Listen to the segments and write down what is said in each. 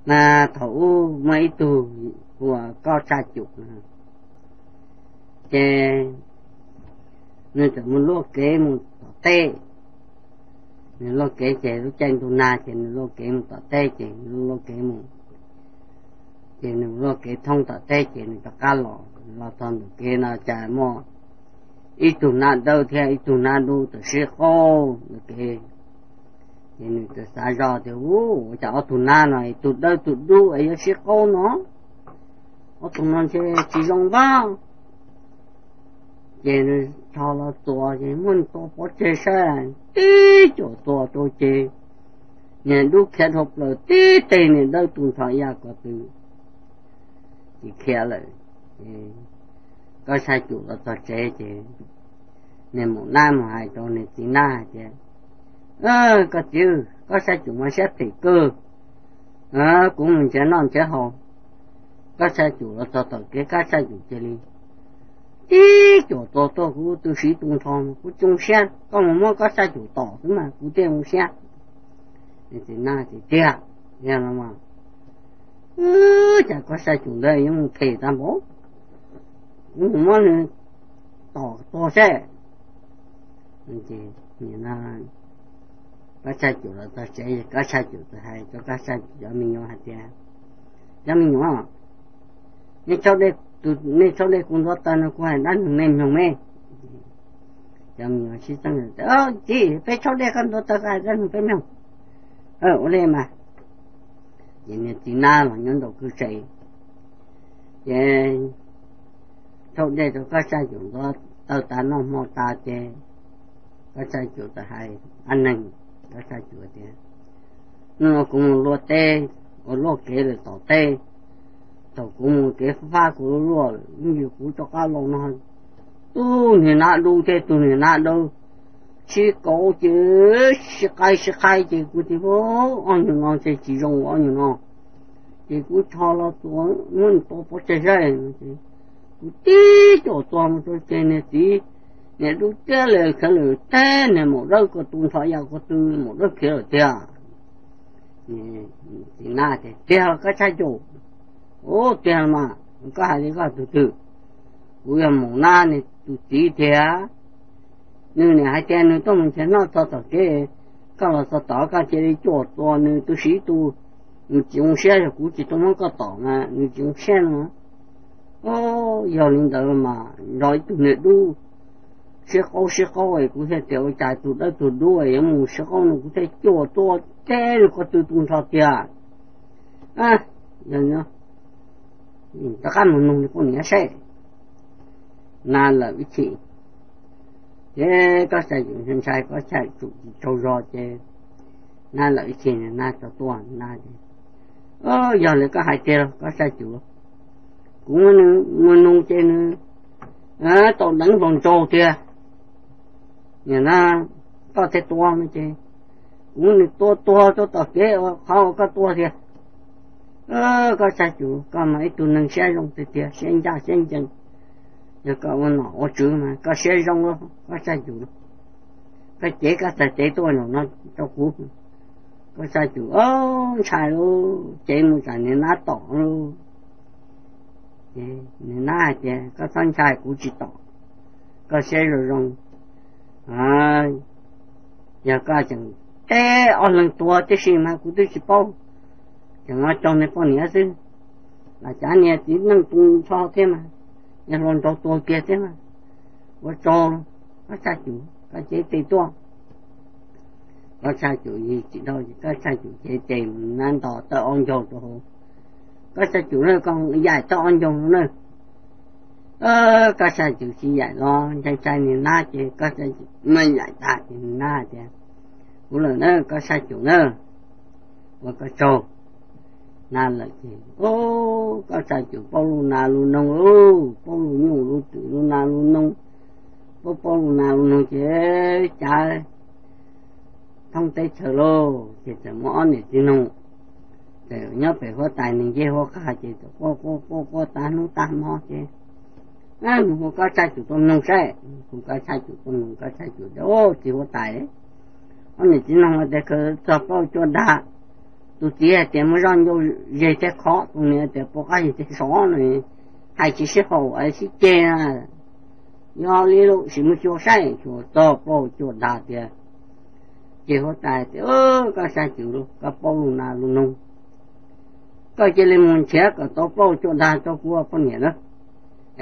Mas thaum ub muaj ib tug hu ua Koj Tshaj Cum, ces nws txawm mus luaj kev mus tom teb. Nws luaj kev ces lub caij ntuj nag ces nws luaj kev mus tom teb ces nws luaj kev mus, ces nws luaj kev thoob tom teb ces nws rov qab los, los txog ntawm kev no cas muaj ib tug nab dawb thiab ib tug nab dub txawm sib qaub ntawm kev. Ces nws txawm xav zoj tias, Ua cas ob tug nab no, tus dawb tus dub es yuav sib qaub no? Ob tug no ntshe tsis zoo npab. Ces nws rho los txuas ces muab nws tua pov tseg saib, tib cuam tua rau ces niag dub khiav dhau plaws tib teg, niag dawb tu nrho ya ko tw, tsis khiav lawm. Ces Koj Tshaj Cum los txog tsev ces niag maum nab mus hais rau niag txiv nab hais tias, Koj txiv, Koj Tshaj Cum mas siab phem kawg, kuv mus nrhiav noj nrhiav haus. Koj Tshaj Cum los txog tom kev Koj Tshaj Cum cia li tib cuam tua tuaj kuv tu siv tu nrho, kuv tsoo siab, koj mus muab Koj Tshaj Cum tom xwb mas kuv thiaj zoo siab. Niag txiv nab tias, Tiag, tiag no mas, cas Koj Tshaj Cum ntawd yuav mus phem tag npaum, kuv mus muab nws tom tuag seb. Koj Tshaj Cum los txog tsev, Koj Tshaj Cum txawm hais rau Koj Tshaj Cum cov me nyuam hais tias, Cov me nyuam, nej tshaub dej kuv ntuav taws no kuv hais dab neeg nej mloog me. Cov me nyuam sib txeeb, Txiv, peb tshaub dej koj ntuav taws koj hais dab neeg peb mloog. Ua li mas. Ces niag txiv nab los nyob nraum kwj tse, ces tshaub dej rau Koj Tshaj Cum ntuav taws tas noj hmo tas ces Koj Tshaj Cum txawm hais dab neeg, Koj Tshaj Cum tias, Hnub no kuv mus luaj teb, ua luaj kev lawm tom teb. Thaum kuv mus kev fab fab kuv luaj luaj, ib ntsis kuv rov qab los no, tus niag nab dub thiab tus niag nab dawb sib qaub ces sib qaib sib qaib ces kuv tias, Ob nyuag no ces tsis zoo ob nyuag no. Ces kuv rho los txuas muab nws tua pov tseg saib. Kuv tib cuam tua mus rau ces niag txiv, niag dub tiab li khiav lawm tag, niag maum dawb ko tu nrho ya ko tw, maum dawb khiav lawm tiag. Txiv nab tias, Tiag los Koj Tshaj Cum? Ua tiag mas, koj hais li koj tus twg? Kuv yog maum nab nws tus txiv tiag. Nws niam hais tias nws tuaj mus nrhiav noj txog tom kev, koj los txog tod koj cia li cuam tua nws tu siv tu, nws tsis zoo siab, yog kuv tsis tau muab koj tom mas nws tsis zoo siab no. Yog li ntawd mas nrog ib tug niag dub sib qaub sib qaub es kuv thiaj tias ua cas tus dawb tus dub yuav mus sib qaub no, kuv thiaj cuam tua teb rau ko tw tu nrho tiag. Rov qab mus nug poj niam seb. Nab lawm ib chim, ces Koj Tshaj Cum ntshai Koj Tshaj Cum tsis tsaug zog ces nab lawm ib chim nab tso tuaj, nab tias, Yog li koj hais tiag los Koj Tshaj Cum, kuv muab nws mus nug ces nws tau deev hluas nraug tiag. Nim no koj thiaj tua no ces kuv muab nws tua tuag rau tom kev uas qhov uas koj tua tiag. Koj Tshaj Cum, koj mas ib tug neeg siab zoo tiag tiag, siab ncaj siab ncees. Yog koj ua nom ua tswv mas koj siab zoo, Koj Tshaj Cum, koj cev koj txhais tes tuaj zaum no rau kuv. Koj Tshaj Cum ntshai lauj, cev mus tsam niag nab tom lauj. Niag nab hais tias, Koj txhob ntshai, kuv tsis tom, koj siab zoo zoo. Yog koj tseem teb ob leeg tuag tib si mas kuv twb tsis paub. Tseem no raug niag poj niam xwb, lam cav niag txiv neej tu nrho thiab mas, niag hluas nraug tuag kiag thiab mas. Ua tsaug, Koj Tshaj Cum, koj cev tes tuaj. Koj Tshaj Cum yig tsis dhau, Koj Tshaj Cum cev tes mus nab nto tawb ob ncaug rau hauv. Koj Tshaj Cum na, koj yaim tawb ob ncaug no na. Koj Tshaj Cum tsis yaim los ntshai ntshai niag nab ces Koj Tshaj Cum mas yaim tag ces niag nab hais tias, Kuv lawm na Koj Tshaj Cum na, ua koj tsaug. Nab lawm ces, o, Koj Tshaj Cum paub lus nas lus noog lauj, paub lus nyuj lus twm lus nas lus noog, paub paub lus nas lus noog ces cav thoob teb chaws lauj, ces txawm muaj ob niam txiv noog, txawm nyob pem huab tais nws nce huab qag ces txawm quaj quaj quaj quaj tas hnub tas hmo ces, Mus hu Koj Tshaj Cum tuaj mloog saib. Hu Koj Tshaj Cum tuaj mloog, Koj Tshaj Cum tias, Txiv huab tais, ob niam txiv noog no tias khaws txog plaub cuaj dag Tus txiv hais tias muaj zoj ncauj zeg thiab khov, tus niam tias pov qab yig thiab sov no, hais tsis sib haum sib ceg na. Yog li lawm sim mus xyuas saib. Xyuas txog plaub hau cuaj dag tiag. Ces huab tais tias, Koj Xab Cum, koj paub lus nas lus noog, koj cia li mus nrhiav kom tau plaub hau cuaj dag rau kuv poj niam na.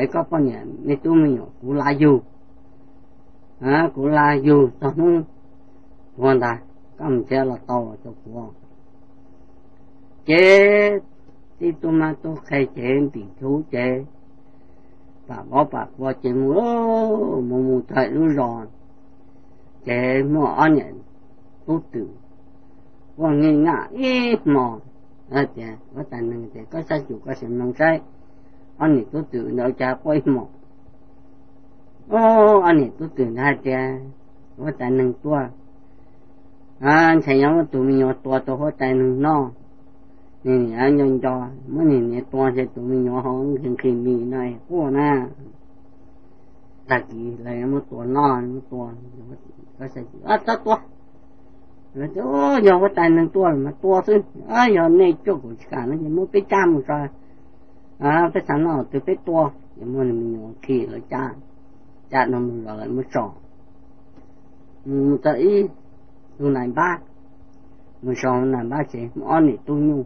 Es koj poj niam me tub me nyuam kuv lav yug, kuv lav yug txog hnub tuag ntag, koj mus nrhiav los tau rau kuv. Ces tib tug mab tub qhe ces ntim thub ces pam vov pam qua ces mus, mus mus txog lub zos, ces muaj ob niam tub twm quaj nij nyaj ib hmo. Tias huab tais neeg tias, Koj Xab Cum, koj sim mloog saib, ob niam tub twm ntawd cas quaj ib hmo. Ob niam tub twm ntawd hais tias, Huab tais neeg tuaj, ntshai yog muab tus me nyuam tua rau huab tais neeg noj. Nws niam nco nco, muab nws niam tua ntshe tus me nyuam ho nqhis nqhis mis no quaj na. Tag kis lawv yuav muab tua noj, muab tua. Txhob tua. Yog huab tais neeg tuaj los mas tua xwb, yog nej cuaj kaum tsis kam no ces muab peb cab mus tso, peb xav noj twg peb tua. Ces muab nws me nyuam khi lawv cab, cab no mus zos lawv muab tso. Mus txog ib tug nais npab, mus so nais npab ces muaj ob niam tub nyuj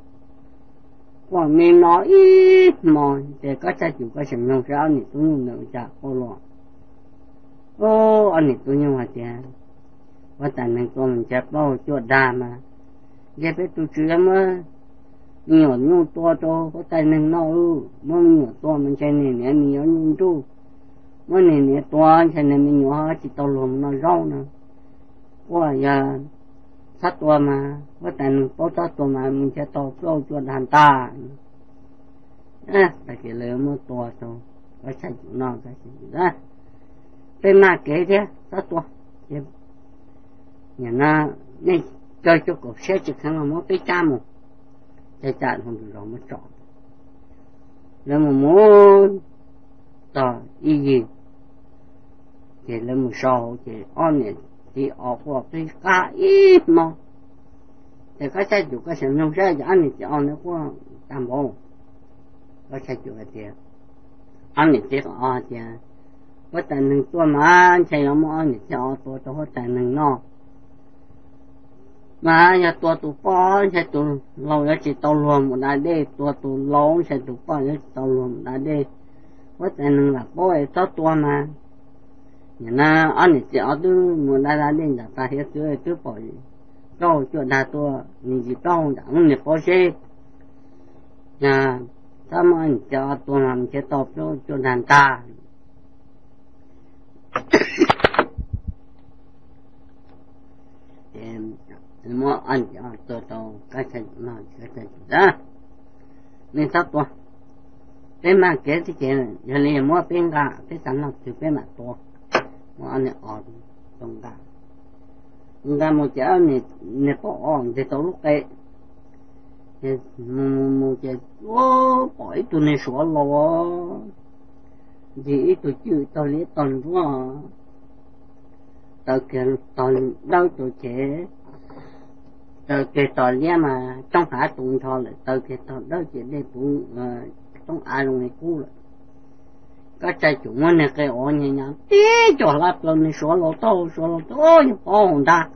quaj me no ib hmo. Ces Koj Xab Cum, koj sim mloog saib ob niam tub nyuj ntawd ua cas quaj los. Ob niam tub nyuj hais tias, Huab tais neeg tua mus nrhiav plaub hau cuaj dag mas, ntshe peb tus tswv yuav muab me nyuam nyuj tua rau huab tais neeg noj. Muab me nyuam tua mas ntshe nws niam me nyuam nyuj nruj, muab nws niam tua ntshe nws me nyuam tsis tau luag mus noj zaub no. Quaj yog txhob tua mas huab tais neeg paub txhob tua mas mus nrhiav tau plaub hau cuaj dag ntag. Tag kis lawv muab tua rau Koj Xab Cum noj, peb maj kev thiab txhob tua. Nim no nej cov cuaj kaum siab tsis kheev los muab peb cab mus. Ces cab hlo tus zos muab tso. Lawv mus mus txog ib yig, ces lawv mus so hauv ces ob niam txiv os quaj peb qab ib hmo. Ces Koj Xab Cum, koj sim mloog saib, ob niam txiv os no quaj tag npaum. Koj Xab Cum hais tias, ob niam txiv os tias, huab tais neeg tuaj mas ntshe yuav muab ob niam txiv os tua rau huab tais neeg noj. Mas yog tua tus poj ntshe tus laus yuav tsis tau luag mus da dej, tua tus laus ntshe tus poj yuav tsis tau luag mus da dej. Huab tais neeg lam paub es txhob tua mas. Nim no ob niam txiv os twb mus da da dej nram tas hiav txwv twb pom plaub hau cuaj dag tuaj, nws ntsis plaub hau nram lub niag pob zeb. Txhob muab ob niam txiv os tua mas nrhiav tau plaub hau cuaj dag ntag. Ces muab ob niam txiv os tua rau Koj Xab Cum noj, Koj Xab Cum tias, nej txhob tua, peb maj kev tib ces yog li muab peb nqa, peb xav noj twg peb mam tua. Muab ob niag os rau nqa, nqa mus ces ob niag poj os nteg tau lub qe. Ces mus mus mus ces pom ib tug niag suav laus ncig ib tug cwj tog liab tog ntsuab, taw kiag tog dawb rau ces, taw kiag tog liab mas roob hav tu nrho lawm, taw kiag tog dawb ces dej puv roob av zoo li qub lawm. Koj Xab Cum muab niag qe os nyas nyas tib co hlab plaws niag suav laus taub hau, suav laus tias, Yog pov hauv ntag.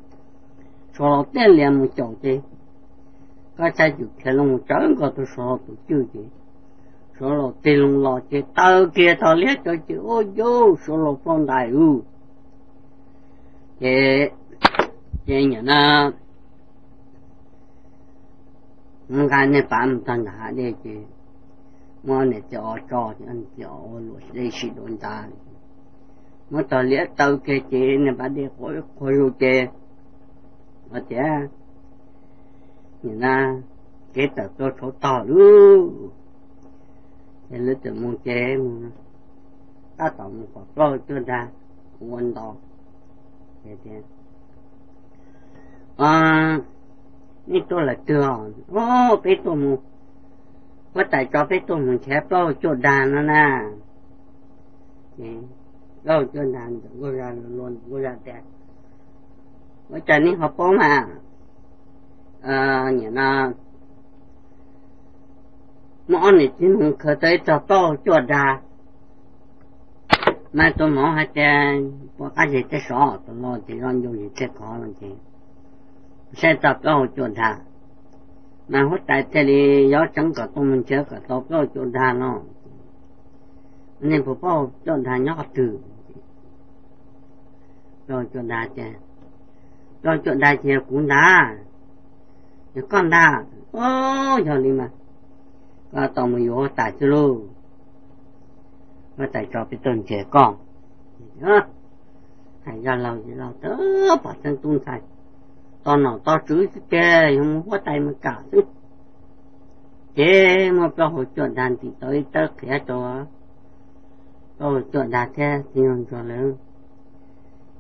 Suav laus teb lias mus caum ces Koj Xab Cum khiav loo mus tsawv nkaus tus suav laus tus cwj ces suav laus tig loo los ces taw kiag tog liab rau ces ua cas suav laus ploj ntais lawm. Ces, ces nim no nqa niag pav mus txog nram hav dej ces muab niag txiv os tso, niag txiv os ua luam dej sim dua ntxa. Muab tog liab taw kiag ces niag pas dej qhuav zus ces hais tias, Nim no kev tawm tuag tshauv tog lawm. Ces lawv txawm mus ces mus, tab tom mus pom plaub hau cuaj dag ua nto. Ces tias, Nej tuaj lawm twg os? Peb tuaj mus, huab tais tso peb tuaj mus nrhiav plaub hau cuaj dag no na. Ces plaub hau cuaj dag ntawm nkauj zaj, nkauj zaj tias, Ua cas nej ho paub mas? Nim no Muaj ob niam txiv nees khaws tau ib txog plaub hau cuaj dag. Mas tus maum hais tias, pom qab zig thiab sov, tus no ces zoo ncu zig thiab khov no ces saib txog plaub hau cuaj dag. Mas huab tais thiaj li yuav tseev kom tuaj mus nrhiav kom tau plaub hau cuaj dag no. Nej puas paub plaub hau cuaj dag nyob qhov twg? Plaub hau cuaj dag tias, plaub hau cuaj dag ces yog kuv ntag. Yog koj ntag. Au, yog li mas koj tau mus yuav huab tais xwb lauj. Huab tais tso peb tuaj nrhiav koj. Hais zaj laug zaj laug txawm pom tseeb tub ntxhais tos nom tos tswv xwb tiag, yog mus huab tais mus kam xwb. Ces muab plaub hau cuaj dag ntim tau ib tawb qhiav rau plaub hau cuaj dag thiab txiv nraug ntsuag lawv.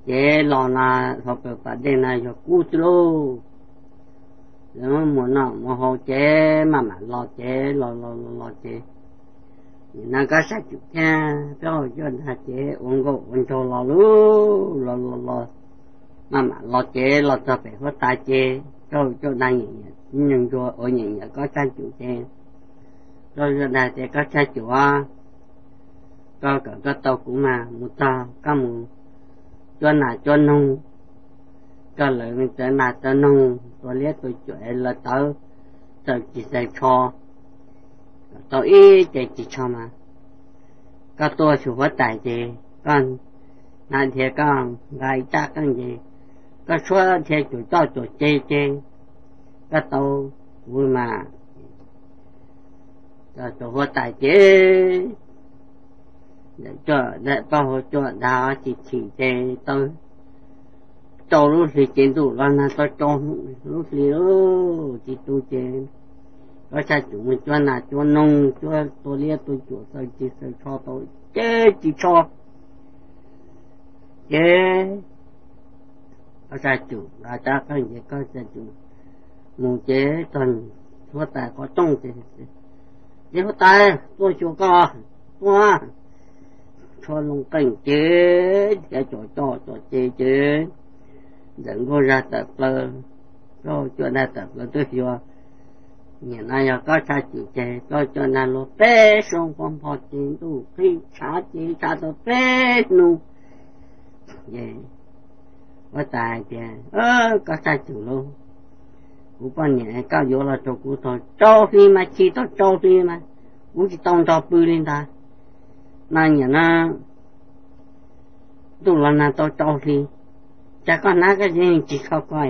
Ces los no hauv paus pas dej no yog kub xwb lauj. Lawv muaj muas noj muas haus ces maj mam los ces los los los los ces nim no Kob Saj Cum thiab plaub hau cuaj dag ces ua nkauj ua nraug los lauj, los los los maj mam los ces los txog pem huab tais ces plaub hau cuaj dag nyeem nyeem txiv nraug ntsuag uas nyeem nyeem Kob Saj Cum ces plaub hau cuaj dag tias, Kob Saj Cum, koj kom koj tau kuv mas mus txog koj mus cuab nas cuab noog, koj lawv txawv nas txawv noog tua liab tua cuam es lawv tawv txaws tsis txaws tsho, kom tau ib ce ris tsho mas koj tuaj xyuas huab tais ces koj hnav dhia koj nqa ib rab qeej ces koj tshuab dhia cuam coj cuam ce ces koj tau kuv mas. Cov huab tais ces ntawm plaub hau cuaj dag chim chim ces tau rau lub hli ces ntuj los nag tau rau lub hli lauj, tsis tu ces Kob Saj Cum mus cuab nas cuab noog cuab tua liab tua cuam txaws ris txaws tsho tau ces ris tsho ces Kob Saj Cum nqa rab qeej ces Kob Saj Cum mus ces txog huab tais qhov rooj ces, Ces huab tais, tuaj xyuas koj, tuaj. Tshuab loo qeej ces dhia cuam coj cuam ce ces Ntxawm Nkauj Zag tawm plaws, plaub hau cuaj dag tawm plaws tuaj xyuas. Nim no yog Kob Saj Cum ces plaub hau cuaj dag luag peb suab nqua npho ces ntuj qhib tshav ces tshav tau peb hnub. Huab tais hais tias, Kob Saj Cum lauj, kuv poj niam koj yuav los rau kuv tau rau hli mas, chim tau rau hli mas kuv tsis tau nrog pw li ntag. No nim no ntuj los nag tau rau hli, cas koj hnav koj tsis tsho ko,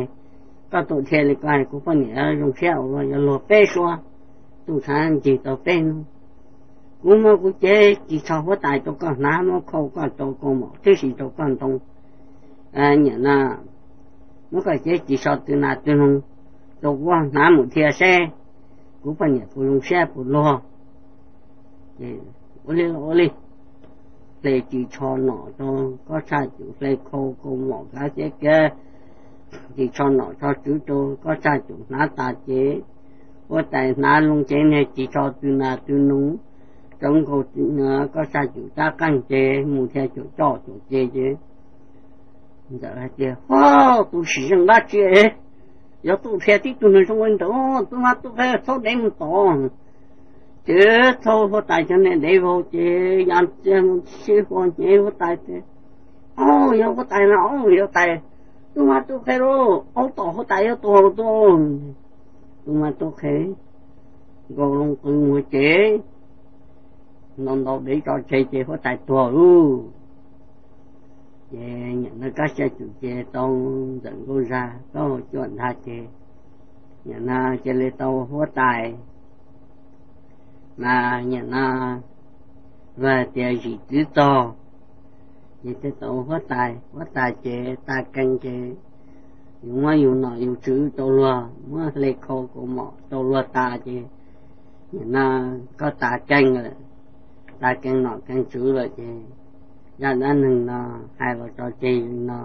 koj tuaj dhia li ko, kuv poj niam zoo siab ua luaj, yuav luag peb suab, ntuj tshav nrig tau peb hnub. Kuv muab kuv cev ris tsho huab tais rau koj hnav, muab khau koj rau kaus mom tib si rau koj ntoo. Nim no muab koj cev ris tsho tw nas tw noog rau kuv hnav mus dhia seb kuv poj niam puas zoo siab puas luag. Ces ua li los ua li, hle ris tsho nom rau Kob Saj Cum, hle khau kaus mom kav xyab kiab, ris tsho nom tsho tswv rau Kob Saj Cum hnav tas ces huab tais hnav loo cev niag ris tsho tw nas tw noog rau nkaus Kob Saj Cum rab qeej ces mus dhia cuam coj cuam ce ces Ntxawm hais tias, Hov, tus sim zeej dab tsi, yuav tuaj dhia tib tug neeg zoo li ntawd, tub mab tub qhe txhob dev mus tom. Ces txhob huab tais cov niag dev vau ces ya sib hua hnyev huab tais tias, Au, yog huab tais no, au, yog tais, tub mab tub qhe lauj, au, tom huab tais yuav tuag tuaj. Tub mab tub qhe nkaus loo qw mus ces ntau ntau dev tso tseg ces huab tais tuag lauj. Ces nim no Kob Saj Cum ces tau Ntxawm Nkauj Zag plaub hau cuaj dag ces nim no cia li tau huab tais, mas nim no luag tias zim txwv txog, ces thiaj tau huab tais. Huab tais ces tas kees ces yus muab yus nom yus tswv rau luag, muab hle khau kaus mom rau luag tas ces nim no koj tas kees lawm, tas kees nom kees tswv lawm ces zaj dab neeg no hais los tso tseg li no.